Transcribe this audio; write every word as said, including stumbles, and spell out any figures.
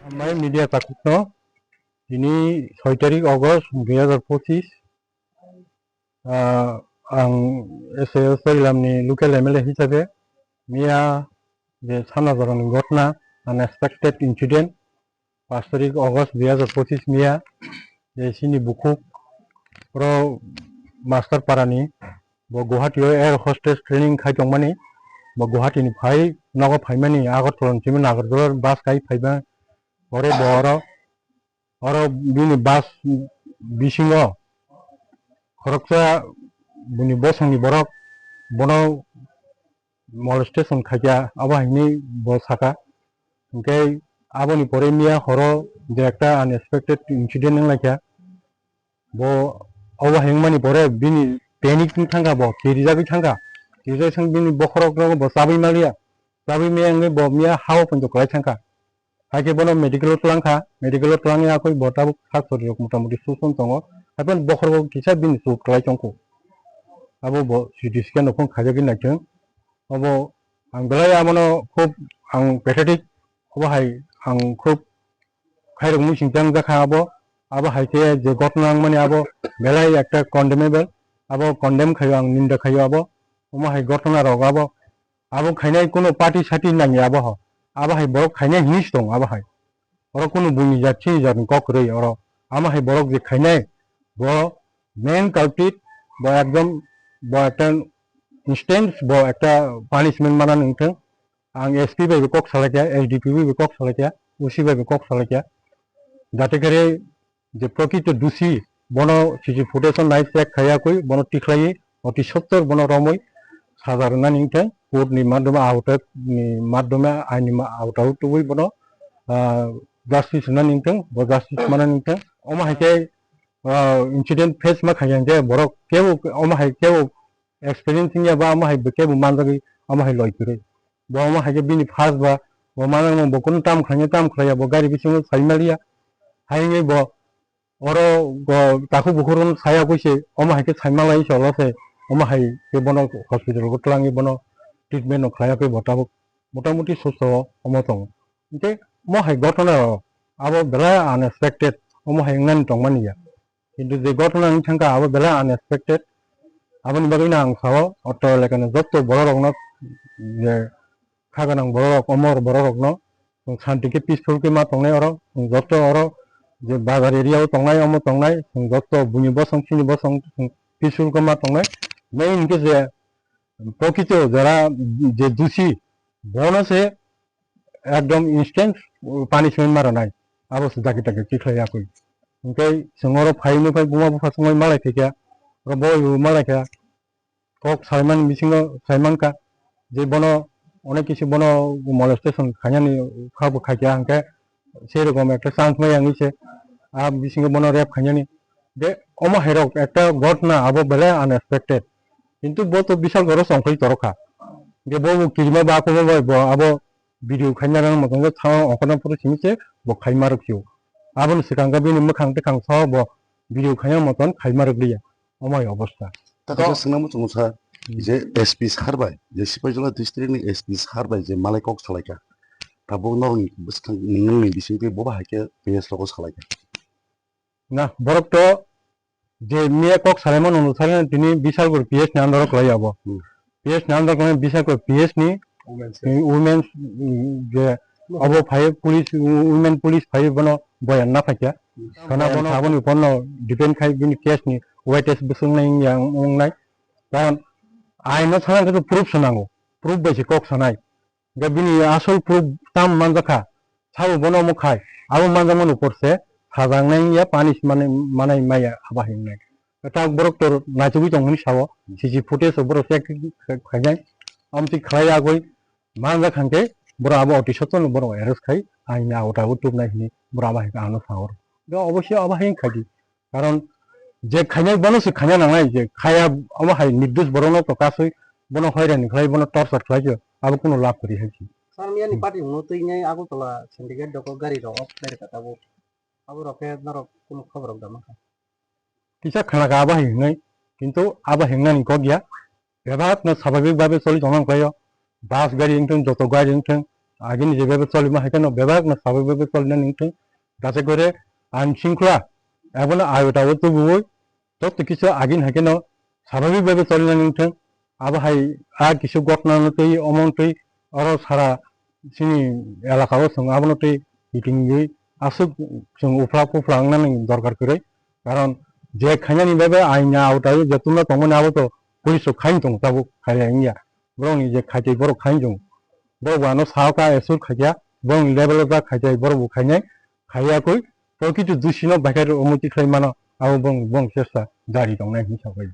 Hambai media takhukno, tini soi tarik August dui hazar pochis, ah, ang S A S Sailamni local M L A hisabe miya je Sanajorani ghotna, unexpected incident, pash tarik August dui hazar pochis miya, je chini bukhuk oro Master Parani, bo Guwahati o air hostess training khai tongmani, bo Guwahati ni phai nogo phaimani, Agartala ni simi Nagarjula bus kai phaiba, ore bo oro, oro bini bus bisingo khoroksa bini bosongni borok bono molestation khaikha, abo hinwi bo saka. Hinkhe aboni pore miya horo je ekta unexpected incident wnglaikha, bo obo hengmani pore bini panic wng thangkha, bo kirijagwi thangkha, kirijagwi thang bini bokhorok rogo bo chabwi maliya, chabwi maya wngwi bo miya hao ponjo kwlai thangkha. Haikhe bono medical o twlang kha, medical o twlang ya khe bo tabuk sak sori rok mota moti suson tongo. Haiphano bokhorok kisa bini chuk kwlai tongkho. Abo bo C T scan rok phano khaijagwi naithung. Obo ang belai abono khub ang pathetic, obo hai ang khub khairok muising tang jakha abo. Abo hai khe je ghotna wngmani abo belai ekta condemnable, abo condemn khaio, ang ninda khaio abo. Omo hai ghotna rok abo, abo khainai kuno party sati nangya abo ho. Abo hai borok khainai hinwi se tong abo hai. Oro kuno buini jat chini jat ni kok kwrwi oro. Amo hai borok je khainai bo main culprit, bo ekdom bo ekta instance, bo ekta punishment mana nang thung. Ang S P bai bo kok salaikha, S D P O bai bo kok salaikha, O C bai bo kok salaikha. Jate khe je prokrito dusi bono C C footage o nai check khaiya kwi bono tikhlaiwi oti sottor bono romwi saja rwnani wngthang, court ni madhyome, aota ni madhyome, ain ni ma-, aota o tubui bono, ah, justice rwnani wngthang, bo justice manani wngthang. Omo hai khe, ah, incident face ma khaiya hwnkhe borok kebo omo hai kebo experience wngya ba omo hai kebo manjagwi omo hai loi kwrwi. Bo omo hai khe bini first ba bo manang bo kunu tam khlainai tam khlaiya, bo gari bisingo sai maliya. Hai wngwi bo oro go takhuk bukhuk rok saya kwi se omo hai khe sai malai se olo se omo hai khe bono hospital o twlangwi bono treatment no khlaiya kwi bo tabuk motamuti susto o omo tongo. Hinkhe omo hai ghotona rok abo belai unexpected, omo hai wngnani tongmani ya. Kintu je ghotona wng thangkha abo belai unexpected. Aboni bagwino ang sao, otro elakani jotto bororokno, je kha gwnang bororok, omor bororokno chwng shanti khe, peaceful khe ma tongnai oro. Chwng jotto oro je bazar area o tongnai, omo tongnai, chwng jotto buini bosong, chini bosong, chwng peaceful khe ma tongnai. Main hinkhe je prokrito jara je dusi, bono se ekdom instant punishment ma rwnai, abo se dagi dagi tikhlai yakwi. Hinkhe chwng oro phai wngwi phai buma bupha swngwi malai phaikha, oro bo bo malai kha, kok salaiman bisingo saimankha je bono onek kisi bono molestation khainani kha bo khaikha, hinkhe sei rokom ekta chance maya wngwi se a bisingo bono rape khainani. De omo hairok ekta ghotna abo belai unexpected, kintu bo to bisal goro chongkhoi torokha, hinkhe bo bo kirima ba komo bai bo abo video khaina rang motom khe thang ongkhorna phuru simi se bo khaima rwk phio. Aboni swkang khe bini mwkhang twkhang sao bo video khaina motom khaima rwk liya. Omo hai obostha. Taka swngna muchungo sa je S P sir bai, je Sipaijola district ni S P sir bai je malai kok salaikha. Tabuk norokni bwskang nini bisingtwi bo bahai khe P S rogo salaikha. Na, borok to je miya kok salaimano nung salai tini Bisalpur P S ni under o kwlai abo. Hmm. P S ni under o kwlai Bisalpur P S ni Women's, mm, women's, mm, je abo phai police, women police phai bono boyan na phaikya. Hmm. Sana bono aboni uporno depend khai bini case ni weightage bwswk nai yang wngnai. Karon aino sana khe proof se nango. Proof bai se kok sanai. Hingke bini asol proof tam manjakha, sabo bono omo khai, abo manjakmani upor se sajangnai wngya, punish manai, manai maya abo hingnai. Tak borok tor naichogwi tong hwnwi sao, C C footage o borok check khainai, amtwi khlai agoi manjak hwnkhe borok abo oti sottono borok arrest khai aini aota o tubnai hwnwi borok abo hai khe ano sao. Hingke oboisyo abo hai wngkha di. Karon je khainai bono se khaina nangnai, je khaya omo hai nirdosh borokno to kasui bono hoirani khlai, bono torture khlai khe abo kuno lab kwrwi hai se. Sir, miyani party hwnwi twi nai Agartala syndicate doko gari rok off khlai rwkha tabuk. Abo rok khe norok kuno khobor rok da mankha? Kisa khnakha abo hai hwnwi, kintu abo hingnani kok ya. Bebak no swabhabik bhabe choli tongna khlaio. Bus gari wngthung, joto gari wngthung, agini je bebe cholima hai kheno bebak no sababik bebe cholina nang thung. Jaate kore ain shringkhola abo no ayota o tubu oi joto kisu agini hai kheno sababik bebe cholina nang thung. Abo hai a kisu ghotna no twi omo twi oro sara chini elaka o chwng abono twi hitingwi aswk chwng uphla puphla wngnani dorkar kwrwi. Karon je khainani bebe aini aota o je tungna tongmani abo to police rok khaini tongo tabuk khailai wngya. Borokni je khaitwi borok khaini tongo. Borok bo ano sao ka assure khaikha, borokni level o jak khaitwi borok bo khainai, khaiya koi, to kichu dusino baikha rw omo tikhlai mano, abo borok, borok chesta jari tongnai hinwi sabai.